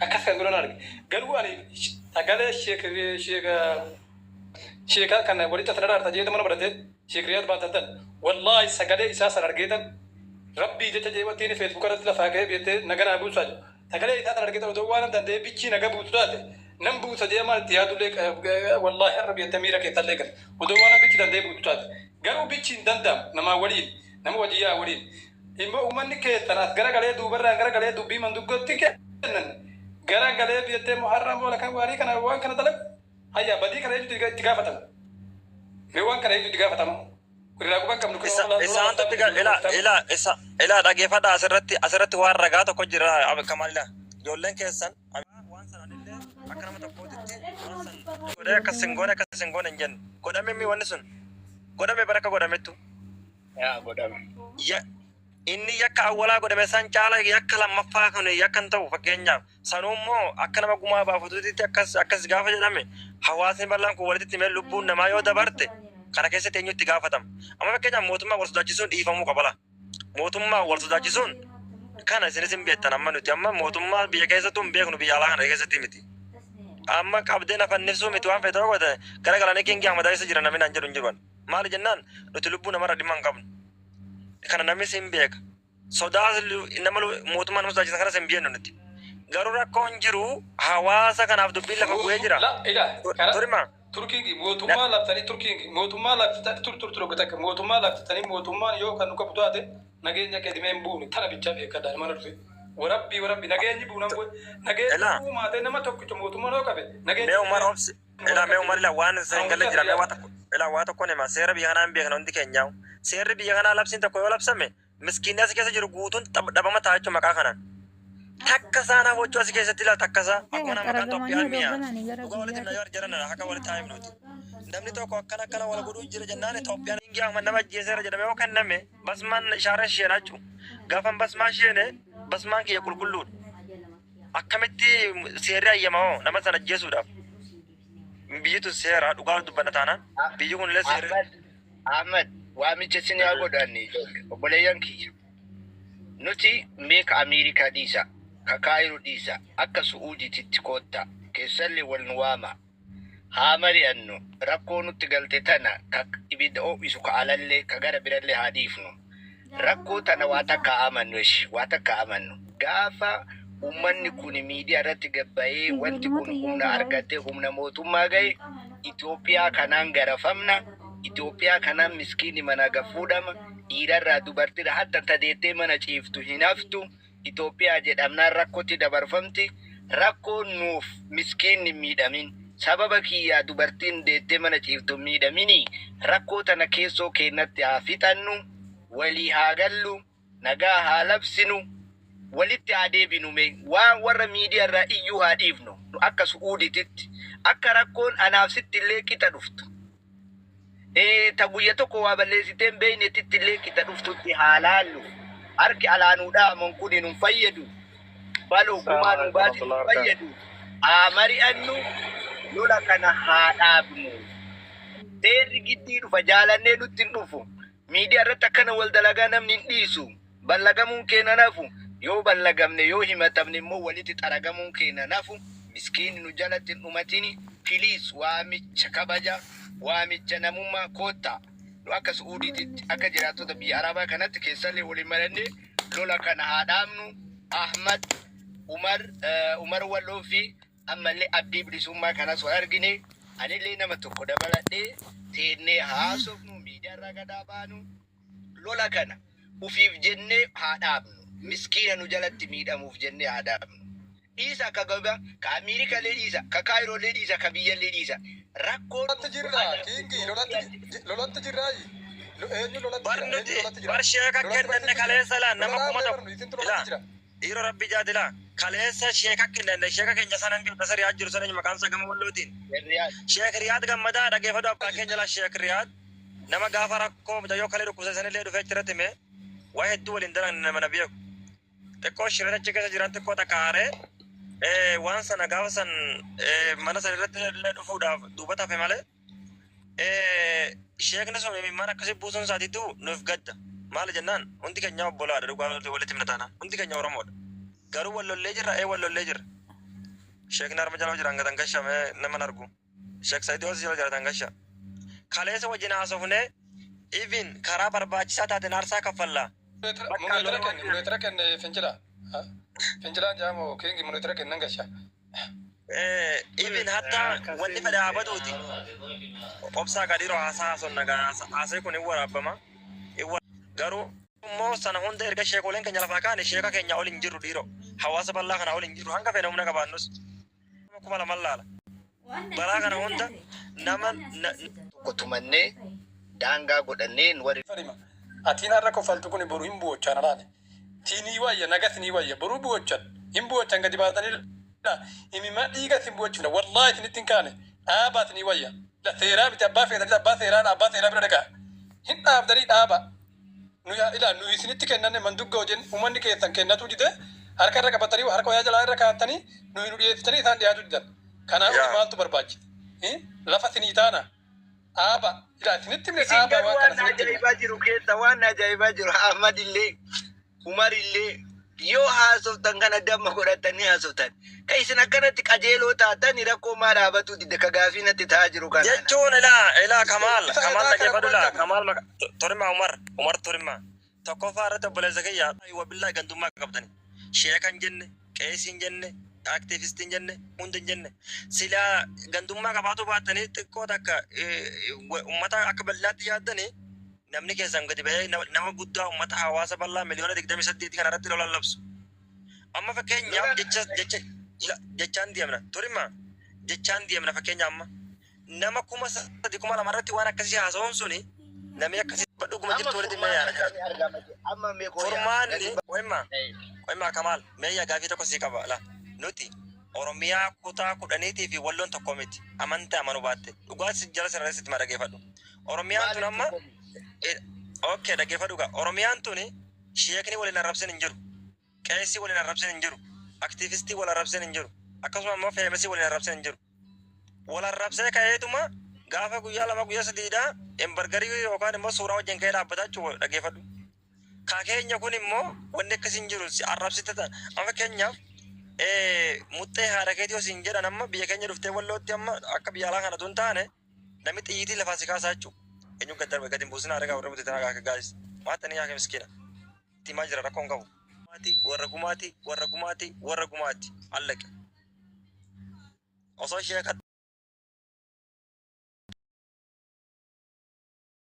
Akkas kan godhan arge. Garuu ani sagalee sheek sheek sheekaa kana walitti asirra dhaarta jeeta mana barate Sheek Riyaad baatan tan, wallaahi sagalee isaa san argeetan Rabbii jecha jee wanti inni Facebook irratti lafaa ka'ee beektee naga naa buusaa jiru. Sagalee isaa tan argeetan otoo waan danda'ee bichii naga buutu taate nan buusa jee maal itti yaadullee, wallaahi har'a beektee miira keessallee gala. Otoo waan bichi danda'ee buutu taate. Garuu bichi hin danda'amu namaa waliin, nama wajji yaa waliin. Immoo uummanni keessan as garagalee, duubarraan garagalee dubbii manduggootti kennan garagalee beektee immoo har'a immoo lakan waarii kana waan kana dalagu. Hayya, badii kana eenyutu itti gaafatama? Mee waan kana eenyutu itti gaafatama? Irraa quban qabnu Isa isaantu itti ila ila isa ila dhageeffadha. Asirratti waan ragaa tokko jira. Kamal, ila ijoolleen keessan waan san anillee akka nama tokkootitti waan san godhee akkas hin goone, akkas hin goone hin jenne. Godhame mi? Wanni sun godhame bara akka godhamettu. Yaa godhame. Ya inni yakka awwalaa godhame san caala yakka lammaffaa kan yakka hin ta'u. Fakkeenyaaf sanuu immoo akka nama gumaa baafatutti akkas akkas gaafa jedhame, hawaasni bal'aan kun walitti himee lubbuun namaa yoo dabarte, kana keessatti eenyu itti gaafatama? Amma fakkeenyaaf mootummaa wal sodaachisuun dhiifamuu qaba. Mootummaa wal sodaachisuun kana isinis hin beektan. Amma nuti amma mootummaa biyya keessattuu hin beeknu, biyya alaa kana keessatti miti. Amma qabdee na fannifsuu miti, waan feete godhe gara galanii Kingi Ahmad keessa jira namni naan jedhu hin jiru. Maali jennaan, nuti lubbuu namarra dhimma hin qabnu. Kana namnis hin beeka. Sodaa nama mootummaa nama sodaachisan kanas hin beeknu nuti. Garuu rakkoon jiru hawaasa kanaaf dubbiin lafa bu'ee jira. La ila kara Turima. Turkiin mootummaa labsanii, Turkiin mootummaa labsitanii, tur tur tur takka mootummaa labsitanii, mootummaan yoo kan nu qabu taate nageenya qedimee hin buune tana bichaa beekadha mana dhufe. Warabbii warabbii nageenyi buunan bu'e nageenyi Ilaa. buumaatee nama tokkicha mootummaan yoo qabe nageenyi Mee Umar obsi. Ilaa, mee Umar, ilaa waan isin galle jira. Mee waa tokko, ilaa waa tokko hima. Seera biyya kanaa hin beekna hundi keenyaa. Seerri biyya kanaa labsiin tokko yoo labsame, miskiinni as keessa jiru guutuun dhabama ta'a jechuun maqaa kanaan. Takka isaa naaf hojii as keessatti ilaa takka isaa akkuma nama maqaan Itoophiyaan mi'a. Dhugaa walitti himna yoo jiran akka walitti haa himnuti. Namni tokko akkana akkana wal godhuu jira jennaan, Itoophiyaan Kingi Ahmad nama ajjeeseera jedhame yoo kenname, basmaan ishaara isheenaa jechuudha. Gaafan basmaa isheene basmaan kiyya qulqulluudha. Akkamitti seerri hayyama hoo nama sana ajjeesuudhaaf? Biyyi tun seera dhugaa dubbanna taanaan biyyi kun illee seerri. Ahmad, Ahmad, waamicha isin haa godhanne ijoollee obboleeyyan kiyya. Nuti meeka Ameerikaa dhiisa, ka Kaayiroo dhiisa, akka Su'uudiititti koottaa, keessallee wal nu waama. Haa mari'annu, rakkoo nutti galte tana ka ibidda ho'isu ka alallee ka gara birallee haa dhiifnu. Rakkoo tana waa takka haa amannu ishi, waa takka haa amannu. Gaafa uummanni kun miidiyaa irratti gabbayee wanti kun humna argatee humna mootummaa gahe, Itoophiyaa kanaan garafamna, Itoophiyaa kanaan miskiinni manaa gaffuudhama, dhiirarraa dubartirra hatta tadeettee mana ciiftu hin haftu. Itoophiyaa jedhamnaan rakkootti dabarfamti. Rakkoon nuuf miskiinni hin miidhamin. Sababa kiyyaa dubartiin deettee mana ciiftu hin miidhamini. Rakkoo tana keessoo keennatti haa fixannu, walii haa gallu, nagaa haa labsinu, walitti haa deebinu. Mee waan warra miidiyaa irraa iyyuu haa dhiifnu. Akka Su'uudititti akka rakkoon anaaf sitti illee qixa dhuftu. Ta guyya tokko waa balleessitee hin beeknetitti illee qixa dhuftutti haa laallu. Harki alaa nuu dhaaman kun nun fayyadu. Baloo gumaa nuu baasi nun fayyadu. Haa mari'annu, lola kana haa dhaabnu. Seerri giddii dhufa, jaalannee nutti hin dhufu. Miidiyaa irratti akkana wal dalagaa namni hin dhiisu. Ballagamuun keenya nafu. Yoo ballagamne, yoo himatamne immoo walitti xaragamuun keenya nafu. Miskiinni nu jalatti hin dhumatini. Please, waamicha kabaja, waamicha namummaa, koottaa. Nu akka Su'uudiititti, akka jiraattota biyya Arabaa kanatti keessallee waliin marannee lola kana haa dhaabnu. Ahmad, Umar, Umar Walloo fi ammallee Abdii Bilisummaa kanas wal argine. Anillee nama tokko dabaladhee teennee haasofnu, miidiyaa irraa gadaa baanu. Lola kana ufiif jennee haa dhaabnu. Miskiina nu jalatti miidhamuuf jennee haa dhaabnu. Dhiisa ka gaba ka Ameerikallee dhiisa, ka Kaayirollee dhiisa, ka biyyallee dhiisa. Rakkoon Lolatti jirra Kingi, lolatti lolatti jirraayi. Eenyu lolatti Bar jira? Eenyu nuti lolatti jira? bar sheeka Lolatti kennanne barsiisu jira. kaleessa laa nama Lola kuma dhaabnee tokko barnu isintu ilaa lolatti jira. Dhiiroo rabbi jaadila kaleessa sheeka kennanne, sheeka keenya sanan beekta, Riyaad jiru sana, maqaan isaa gama Wallootiin. Riyaad. Sheek Riyaad Gammadaa dhageeffadhu, abbaa keenya laa. Sheek Riyaad nama gaafa rakkoo mucayyoo kalee dhukkubsa sanillee dhufee achirratti hime. Waa hedduu waliin dalagne, nama na beeku. Xiqqoo shireen achi keessa jiran xiqqoo takkaaree waan sana gaafa san mana san irratti illee dhufuudhaaf duubatti hafe malee, sheekni sun imimmaan akkasii buusuun isaatiitu nuuf gadda. Maali jennaan, hundi keenya obbolaadha, dhugaa walitti himna taanaan hundi keenya Oromoodha. Garuu wal lollee jirra, wal lollee jirra. Sheekni harma jala jiran gatan gasha mee nama argu. Sheek Said Osi jala jiratan gasha. Kaleessa wajjin haasofne even karaa barbaachisaa taateen aarsaa kaffalla. Muneetira kenne, muneetira kenne fincila. Fincilaan jaamoo keengi muneetira kennan gasha. Even hatta wanni fedhe haa baduuti. Obsaa gadiiroo haasaa haasofna haasee kun hin waraabama. Garuu immoo sana hunda erga sheekoleen keenya lafaa kaane sheeka keenya ol hin jirru dhiiroo. Hawaasa bal'aa kana ol hin jirru hanga fedhe humna qabaannus. 2000 laala. Balaa kana hunda nama Tokko tumannee daangaa godhannee warri Farima. Atiin har'a kofaltu kun boru hin bu'ochaan alaale. Tiinii wayya nagas ni wayya boru bu'ochan. Hin bu'ochan gadi baatanii himima dhiiga isin bu'ochifna. Wallaahi isinitti hin kaane. Dhaabaa isinii wayya. Seeraa miti abbaa feetanii abbaa seeraa abbaa seeraa bira dhaqaa. Hin dhaabdanii dhaaba. Nu ilaa nu isinitti kennanne mandugga wajjin uummanni keessan kennatu dide harka irra qabatanii harka wayaa jalaa irra kaa'attanii nu nu dhiyeessitanii isaan dhiyaatu didan. Kanaaf maaltu barbaachisa? Lafa isinii taana. Dhaaba. Ilaa isinitti himne Isin dhaaba garuu waan waan kana isinitti himne. ajaa'ibaa jiru keessa waan ajaa'ibaa jiru Ahmad illee Umar illee yoo haasoftan kana damma godhatanii haasoftan. Ka isin akkanatti qajeeloo taatan rakkoo maa dhaabatu dide ka gaafii natti ta'aa jiru kana. Jechuun ilaa ilaa Kamaal Isa Kamaal irraa kana dhaggeeffadhu laa quban Kamaal Torima Umar Umar Torima tokkoffaa irratti obboleessa kiyya wabillaa gandummaa qabdani. Sheeka hin jenne, qeesii hin jenne, aktiivistii hin jenne, hunda hin jenne. Silaa gandummaa qabaatu baattanii xiqqoo takka ummata akka bal'aatti yaaddanii namni keessan gadi ba'ee nama guddaa ummata hawaasa bal'aa miliyoona 28 kana irratti lola labsu. Amma fakkeenyaaf jecha jecha jechaan deemna. Torima jechaan deemna fakkeenya amma nama 3000 2000 irratti waan akkasii haasa'uun suni namni akkasii dhuguma Amma jirtu walitti mee furmaata yaada jira. akkamii argama jee? Amma mee qoyaa Furmaanni gadi qo'imma qo'imma Kamaal meeyyaa gaafii tokko sii qaba la nuti Oromiyaa kutaa 10tii fi Walloon tokko miti amantaa amanuu baatte dhugaa si jala sirra sitti ma dhaggeeffadhu. Oromiyaan tun Maaliif amma tokko miti? Okay, dhaggeeffadhu gaa. Oromiyaan tuni sheekni waliin arrabsin hin jiru. Qeesii waliin arrabsin hin jiru. Aktiivistii wal arrabsin hin jiru. Akkasuma immoo feemesii waliin arrabsin hin jiru. Wal arrabsee ka'eetuma gaafa guyyaa 2 guyyaa 3dha embargarii yookaan immoo suuraa wajjin ka'ee dhaabbataa jechuudha dhaggeeffadhu. Ka keenya kun immoo wanni akkasii hin jiru si arrabsite ta'a. Amma fakkeenyaaf muxxee haadha keetii osoo hin jedhan amma biyya keenya dhuftee Wallootti amma akka biyya alaa kana tun taane namni xiyyiitii lafaa si kaasaa jechuudha. Eenyu gad darbe gadi hin buusin haadha gaa warra mutee tanaa gaa gaayis. Maatanii yaa miskiina. Itti himaa jira rakkoon qabu. Warra gumaati warra gumaati warra gumaati allaqe. Osoo sheeka